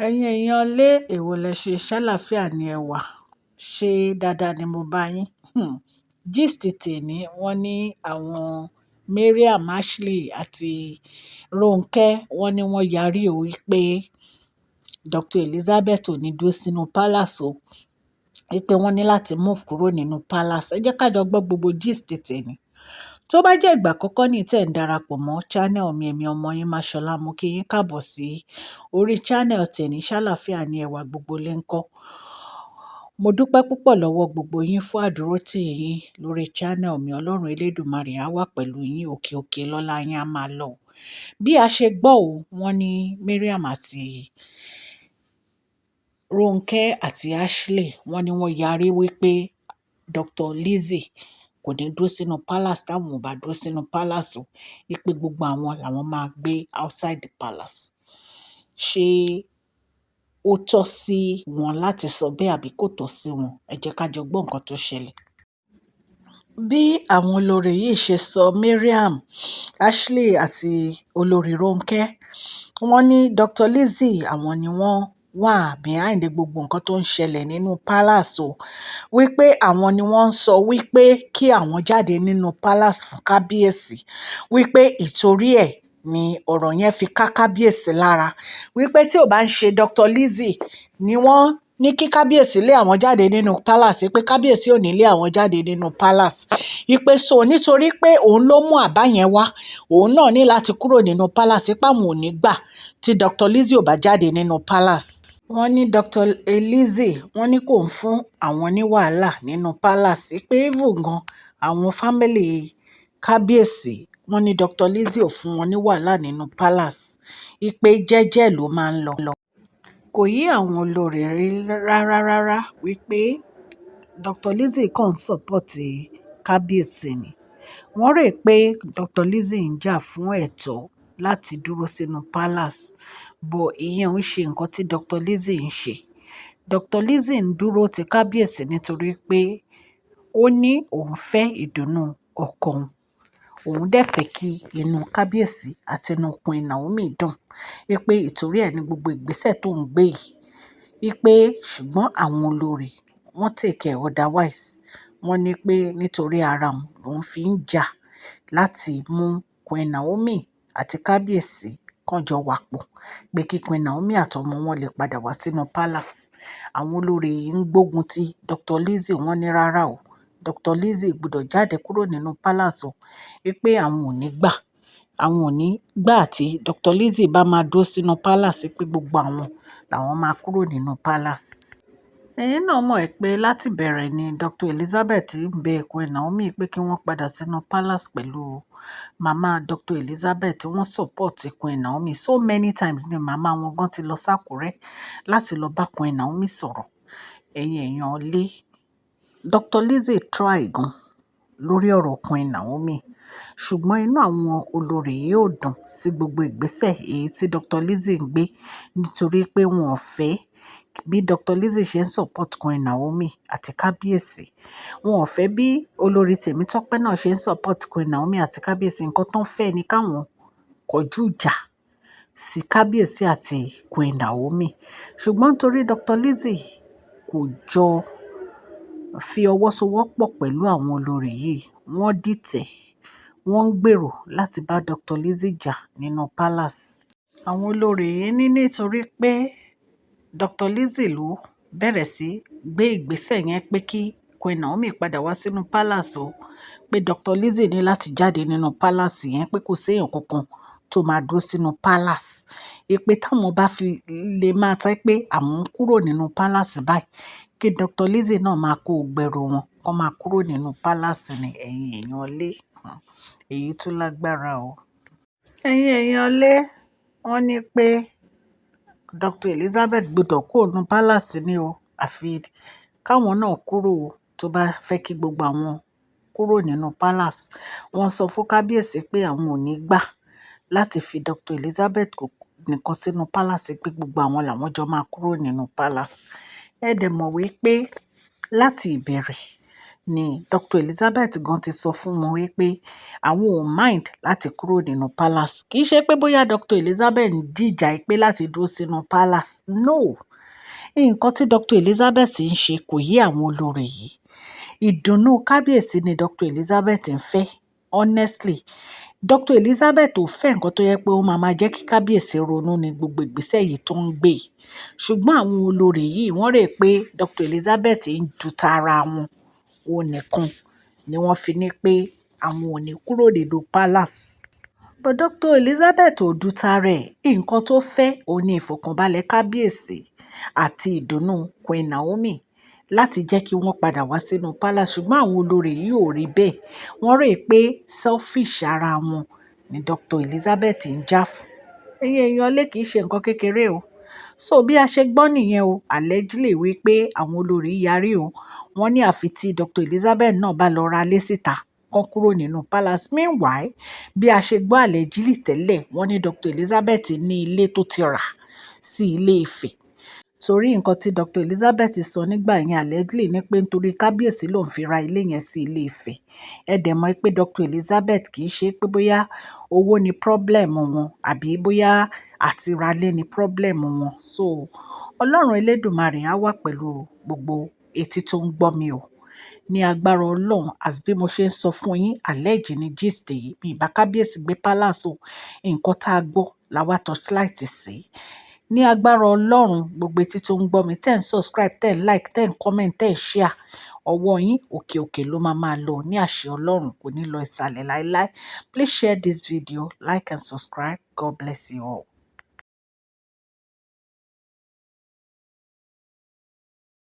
Ẹ̀yin èèyàn lé, èwo lẹ ṣe? Ṣàlàáfíà ni ẹ wà. Ṣé dáadáa ni mo bá yín? Gist tèní, wọ́n ní àwọn Mariam Ashley àti Ronke, wọ́n ní wọ́n yarí o wípé Dr. Elizabeth ò ní dúró sínú palace o, wípé wọ́n ní láti move kúrò nínú palace. Ẹ jẹ́ ká jọ gbọ́ gbogbo gist tèní. Tó bá jẹ́ ìgbà àkọ́kọ́ ní tí ẹ̀ ń darapọ̀ mọ́ channel mi, èmi ọmọ yín Máṣọlá, mo kí yín káàbọ̀ sí orí channel tèní. Ṣàlàáfíà ni ẹwà gbogbo lè ń kọ́. Mo dúpẹ́ púpọ̀ lọ́wọ́ gbogbo yín fún àdúrótì yín lórí channel mi. Ọlọ́run Elédùmarè á wà pẹ̀lú yín, òkè òkè lọ́lá yín á máa lọ. Bí a ṣe gbọ́ o, wọ́n ní Mariam àti Ronke àti Ashley, wọ́n ní wọ́n yarí wípé Dr. Lizzie kò ní dúró sínú palace táwọn ò bá dúró sínú palace o, wípé gbogbo àwọn làwọn máa gbé outside the palace. Ṣé ó tọ́ sí wọn láti sọ bẹ́ẹ̀ àbí kò tọ́ sí wọn? Ẹ jẹ́ ká jọ gbọ́ nǹkan tó ṣẹlẹ̀. Bí àwọn olórí yìí ṣe sọ, Mariam, Ashley àti olórí Ronke, wọ́n ní Dr. Lizzie àwọn ni wọ́n wà behind gbogbo nǹkan tó ń ṣẹlẹ̀ nínú palace o, wípé àwọn ni wọ́n ń sọ wípé kí àwọn jáde nínú palace fún kábíyèsí, wípé ìtorí ẹ̀ ni ọ̀rọ̀ yẹn fi ká kábíyèsí lára, wípé tí ò bá ń ṣe Dr. Lizzie ni wọ́n ní kí kábíyèsí lé àwọn jáde nínú palace, pé kábíyèsí ò ní lé àwọn jáde nínú palace, wípé so nítorí pé òun ló mú àbá yẹn wá, òun náà ní láti kúrò nínú palace, pé àwọn ò ní gbà tí Dr. Lizzie ò bá jáde nínú palace. Wọ́n ní Dr. Lizzie, wọ́n ní kò ń fún àwọn ní wàhálà nínú palace, pé even gan àwọn family kábíyèsí, wọ́n ní Dr. Lizzie ò fún wọn ní wàhálà nínú palace, wípé jẹ́jẹ́ ló máa ń lọ. Kò yé àwọn olórí rárá rárá wípé Dr. Lizzie kàn ń support kábíyèsí ni. Wọ́n rò pé Dr. Lizzie ń jà fún ẹ̀tọ́ láti dúró sínú palace, but ìyẹn ò ń ṣe nǹkan tí Dr. Lizzie ń ṣe. Dr. Lizzie ń dúró ti kábíyèsí nítorí pé ó ní òun fẹ́ ìdùnnú ọkọ òun. Òun dẹ̀ fẹ́ kí inú kábíyèsí àti inú Queen Naomi dùn. Wípé ìtorí ẹ ní gbogbo ìgbésẹ̀ tó ń gbé yìí. Wípé ṣùgbọ́n àwọn olórí wọ́n take it otherwise. Wọ́n ní pé nítorí ara òun lòún fi ń jà láti mú Queen Naomi àti kábíyèsí kan jọ wà pọ̀, pé kí Queen Naomi àti ọmọ wọn lè padà wá sínú palace. Àwọn olórí yìí ń gbógun ti Dr. Lizzie, wọ́n ní rárá o, Dr. Lizzie gbọdọ̀ jáde kúrò nínú palace o, wípé àwọn ò ní gbà, àwọn ò ní gbà tí Dr. Lizzie bá máa dúró sínú palace, pé gbogbo àwọn làwọn máa kúrò nínú palace. Ẹ̀yin náà mọ̀ pé láti bẹ̀rẹ̀ ni Dr. Elizabeth ń bẹ Queen Naomi pé kí wọ́n padà sínú palace pẹ̀lú màmá Dr. Elizabeth. Wọ́n support Queen Naomi so many times ni màmá wọn gan ti lọ sákúrẹ́ láti lọ bá Queen Naomi sọ̀rọ̀. Ẹ̀yin èèyàn lé, Dr. Lizzie try gan lórí ọ̀rọ̀ Queen Naomi, ṣùgbọ́n inú àwọn olórí yìí ò dùn sí gbogbo ìgbésẹ̀ èyí tí Dr. Lizzie ń gbé, nítorí pé wọn ò fẹ́ bí Dr. Lizzie ṣe ń support Queen Naomi àti kábíyèsí. Wọn ò fẹ́ bí olórí Tèmítọ́pẹ́ náà ṣe ń support Queen Naomi àti kábíyèsí. Nǹkan tó ń fẹ́ ni káwọn kọjú ìjà sí kábíyèsí àti Queen Naomi. Ṣùgbọ́n nítorí Dr. Lizzie kò jọ fi ọwọ́ sowọ́pọ̀ pẹ̀lú àwọn olórí yìí, wọ́n dìtẹ̀, wọ́n ń gbèrò láti bá Dr. Lizzie jà nínú palace. Àwọn olórí yìí ní nítorí pé Dr. Lizzie ló bẹ̀rẹ̀ sí gbé ìgbésẹ̀ yẹn pé kí Queen Naomi padà wá sínú palace o, pé Dr. Lizzie ní láti jáde nínú palace yẹn, pé kò sí èèyàn kankan tó máa dúró sínú palace. Wípé táwọn bá fi lè máa sọ pé àwọn ń kúrò nínú palace báyìí, kí Dr. Lizzie náà máa kó gbẹrù wọn, kó máa kúrò nínú palace ni. Ẹ̀yin èèyàn lé, èyí tó lágbára o. Ẹ̀yin èèyàn lé, wọ́n ní pé Dr. Elizabeth gbọdọ̀ kúrò nínú palace ni o, àfi káwọn náà kúrò tó bá fẹ́ kí gbogbo àwọn kúrò nínú palace. Wọ́n sọ fún kábíyèsí pé àwọn ò ní gbà láti fi Dr. Elizabeth nìkan sínú palace, pé gbogbo àwọn làwọn jọ máa kúrò nínú palace. Ẹ dẹ̀ mọ̀ wípé láti ìbẹ̀rẹ̀ Ni Dr. Elizabeth gan ti sọ fún wọn wípé àwọn ò mind láti kúrò nínú palace. Kì í ṣe pé bóyá Dr. Elizabeth ń jìjà pé láti dúró sínú palace. No. Nǹkan tí Dr. Elizabeth ń ṣe kò yé àwọn olórí yìí. Ìdùnnú kábíyèsí ni Dr. Elizabeth ń fẹ́. Honestly, Dr. Elizabeth ò fẹ́ nǹkan tó yẹ pé ó máa máa jẹ́ kí kábíyèsí ronú ní gbogbo ìgbésẹ̀ yìí tó ń gbé. Ṣùgbọ́n àwọn olórí yìí wọ́n rò pé Dr. Elizabeth ń du tara wọn, òun nìkan ni wọ́n fi ní pé àwọn ò ní kúrò nínú palace. But Dr. Elizabeth ò du tara ẹ̀. Nǹkan tó fẹ́, òun ní ìfọ̀kànbalẹ̀ kábíyèsí àti ìdùnnú Queen Naomi láti jẹ́ kí wọ́n padà wá sínú palace. Ṣùgbọ́n àwọn olórí yìí ò rí bẹ́ẹ̀. Wọ́n rò pé selfish ara wọn ni Dr. Elizabeth ń jà fún. Ẹ̀yin èèyàn lé, kìí ṣe nǹkan kékeré o. So bí a ṣe gbọ́ nìyẹn o, allegedly wípé àwọn olórí yarí o. Wọ́n ní àfi tí Dr. Elizabeth náà bá lọ ra lé síta kan kúrò nínú palace. Meanwhile, bí a ṣe gbọ́ allegedly tẹ́lẹ̀, wọ́n ní Dr. Elizabeth ní ilé tó ti rà sí ilé Ifẹ̀. Torí nǹkan tí Dr. Elizabeth sọ nígbà yẹn allegedly ní pé nítorí kábíyèsí ló ń fi ra ilé yẹn sí ilé Ifẹ̀. Ẹ dẹ̀ mọ̀ pé Dr. Elizabeth kì í ṣe pé bóyá owó ni problem wọn àbí bóyá àti ra ilé ni problem wọn. So Ọlọ́run elédùmarè á wà pẹ̀lú gbogbo etí tó ń gbọ́ mi o. Ní agbára Ọlọ́run, as bí mo ṣe ń sọ fún yín, allege ni gist yìí. Mi ò bá kábíyèsí gbé palace o. Nǹkan tá a gbọ́ la wá torchlight sí. Ní agbára Ọlọ́run, gbogbo etí tó ń gbọ́ mi, tẹ́ ń subscribe, tẹ́ ń like, tẹ́ ń comment, tẹ́ ń share, ọwọ́ yín òkè òkè ló máa máa lọ ní àṣẹ Ọlọ́run, kò ní lọ ìsàlẹ̀ láíláí. Please share this video, like and subscribe. God bless you all.